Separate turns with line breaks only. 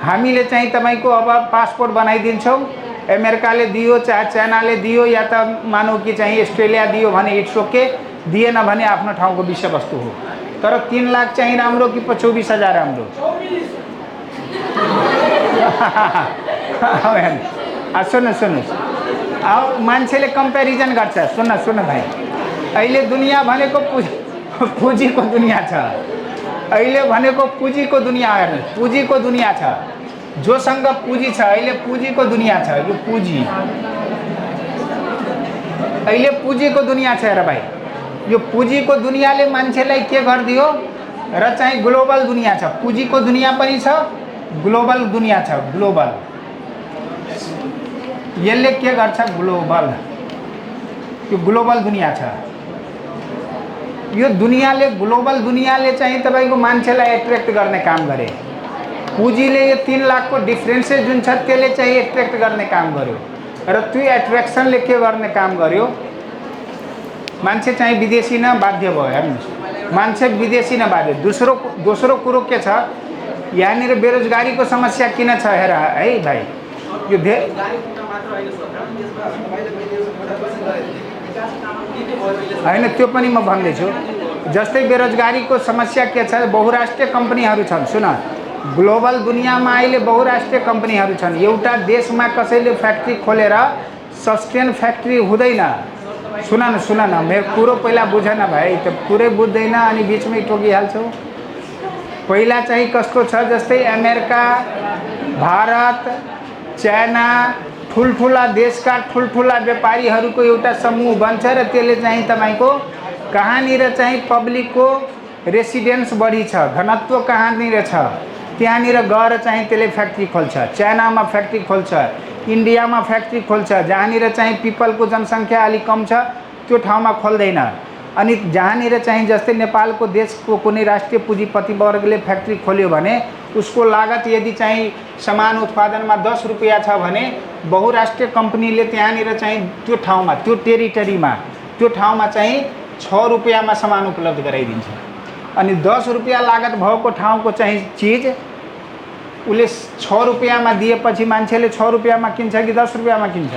हामीले चाहिँ तपाईको अब पासपोर्ट बनाइदिन्छौँ, अमेरिकाले दियो चाहे चाइनाले दियो या त मानौ कि चाहिँ अस्ट्रेलिया दियो भने इट्स ओके, दिएन भने आफ्नो ठाउँको विषयवस्तु हो। तर 3 लाख चाहिँ राम्रो कि 24,000 राम्रो? सुन्नुहोस्, अब मान्छेले कम्पेरिजन गर्छ। सुन्न भाइ, अहिले दुनियाँ भनेको पुँजीको दुनियाँ छ। अहिले भनेको पुँजीको दुनियाँ हेर्नुहोस्, पुँजीको दुनियाँ छ। जोसँग पुँजी छ अहिले पुँजीको दुनियाँ छ। यो पुँजी अहिले पुँजीको दुनियाँ छ हेर भाइ। यो पुँजीको दुनियाँले मान्छेलाई के गरिदियो र चाहिँ ग्लोबल दुनियाँ छ। पुँजीको दुनियाँ पनि छ, ग्लोबल दुनियाँ छ। ग्लोबल यसले के गर्छ? ग्लोबल, यो ग्लोबल दुनियाँ छ। यो दुनियाँले, ग्लोबल दुनियाँले चाहिँ तपाईको मान्छेलाई एट्र्याक्ट गर्ने काम गरे। पुँजीले यो 3 लाखको डिफ्रेन्सेस जुन छ त्यसले चाहिँ एट्र्याक्ट गर्ने काम गर्यो र त्यो एट्र्याक्सनले के गर्ने काम गर्यो? मान्छे चाहिँ विदेशी न बाध्य भयो। हेर्नुहोस्, मान्छे विदेशी न बाध्य। दोस्रो कुरो के छ, यहाँनिर बेरोजगारीको समस्या किन छ हेर है भाइ। यो होइन, त्यो पनि म भन्दैछु। जस्तै बेरोजगारीको समस्या के छ, बहुराष्ट्रिय कम्पनीहरू छन्। सुन, ग्लोबल दुनियाँमा अहिले बहुराष्ट्रिय कम्पनीहरू छन्। एउटा देशमा कसैले फ्याक्ट्री खोलेर सस्टेन फ्याक्ट्री हुँदैन। सुन न, मेरो कुरो पहिला बुझ न भाइ, त पुरै बुझ्दैन अनि बिचमै टोकिहाल्छौ। पहिला चाहिँ कस्तो छ, जस्तै अमेरिका, भारत, चाइना, ठुल्ठुला देशका ठुल्ठुला व्यापारीहरूको एउटा समूह बन्छ र त्यसले चाहिँ तपाईको कहाँनिर चाहिँ पब्लिकको रेसिडेन्स बढी छ, घनत्व कहाँनिर छ, त्यहाँनिर गएर चाहिँ त्यसले फ्याक्ट्री खोल्छ। चाइनामा फ्याक्ट्री खोल्छ, इन्डियामा फ्याक्ट्री खोल्छ। जहाँनिर चाहिँ पिपलको जनसङ्ख्या अलिक कम छ त्यो ठाउँमा खोल्दैन। अनि जहाँनिर चाहिँ जस्तै नेपालको देशको कुनै राष्ट्रिय पुँजीपति वर्गले फ्याक्ट्री खोल्यो भने उसको लागत यदि चाहिँ समान उत्पादनमा 10 रुपैयाँ छ भने बहुराष्ट्रिय कम्पनीले त्यहाँनिर चाहिँ त्यो ठाउँमा, त्यो टेरिटरीमा, त्यो ठाउँमा चाहिँ 6 रुपैयाँमा सामान उपलब्ध गराइदिन्छ। अनि 10 रुपैयाँ लागत भएको ठाउँको चाहिँ चिज उसले 6 रुपैयाँमा दिएपछि मान्छेले 6 रुपैयाँमा किन्छ कि 10 रुपैयाँमा किन्छ?